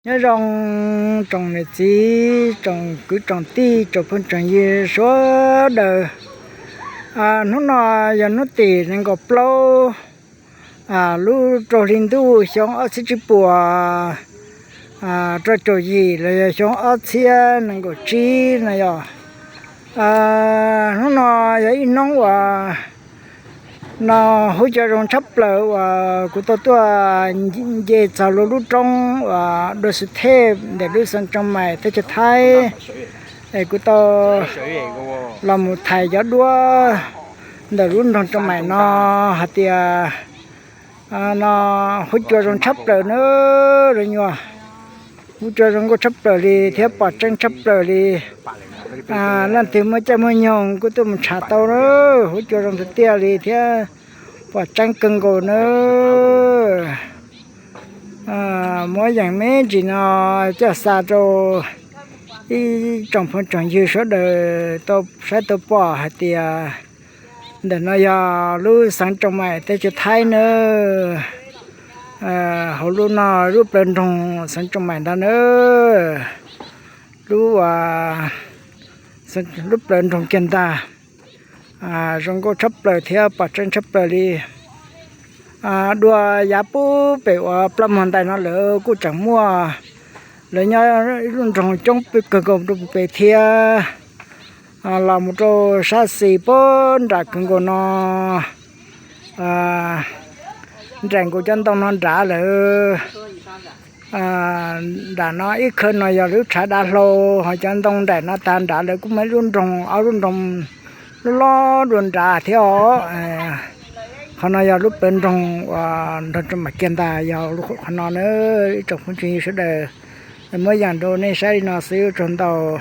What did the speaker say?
Nyob zoo tsoom niam txiv, tsoom kwv tsoom tij, tsoom phooj tsoom ywg sawv daws. Hnub no yog hnub tim nees nkaum plaub lub rau hli ntuj xyoo ob txhiab tsib puas rau caum yim los yog xyoo ob txhiab nees nkaum tsib no yog. Hnub no yog ib hnub uas no huab cua zoo tshaj plaws uas kuv tau tuaj nce txog lub roob uas Dua Xu Thej ntawm lub xeev Tsoos Maim teb chaws Thaib, es kuv tau los mus thaiv cov duab ntawm lub nroog Tsoos Maim no hais tias no huab cua zoo tshaj plaws na, zoo nyuaj. Huab cua zoo nkauj tshaj plaws li thiab pom tseeb tshaj plaws li. Leej twg muaj caij muaj nyoog kuj tuaj mus tsham tau na, huab cua zoo tiag tiag li thiab pom tseeb kawg nkaus na. Muab yeem me ntsis no coj xa rau ib tsoom phooj tsoom ywg sawv daws tau saib tau pom hais tias ntawm no yog lub xeev Tsoos Maim teb chaws Thaib na. Hauv lub no lub plawv nroog xeev Tsoos Maim ntag na. Lub, lub plawv nroog kiag ntag. Zoo nkauj tshaj plaws thiab pom tseeb tshaj plaws li. Dua yav pub pem uas plab muag ntais no lawv kuj tseem muaj, lawv nyob ib lub nroog coob kawg nkaus rau pem thiab. Los mus rau sab xis puag nram kawg nkaus no, nraim nkaus cov ntoo no nrad lawm. Nram no ib khawv no yog lub tshav dav hlau, ho cov ntoo nraim no tas nrad lawv kuj muaj ib lub nroog, ob lub nroog loj loj dua nrad thiab os. Qhov no yog lub plawv nroog uas nroog Tsoos Maim kiag ntag, yog lub qhov no na. Ib tsoom phooj tsoom ywg sawv daws, muab yeem rau nej saib li no xwb tsaug ntau.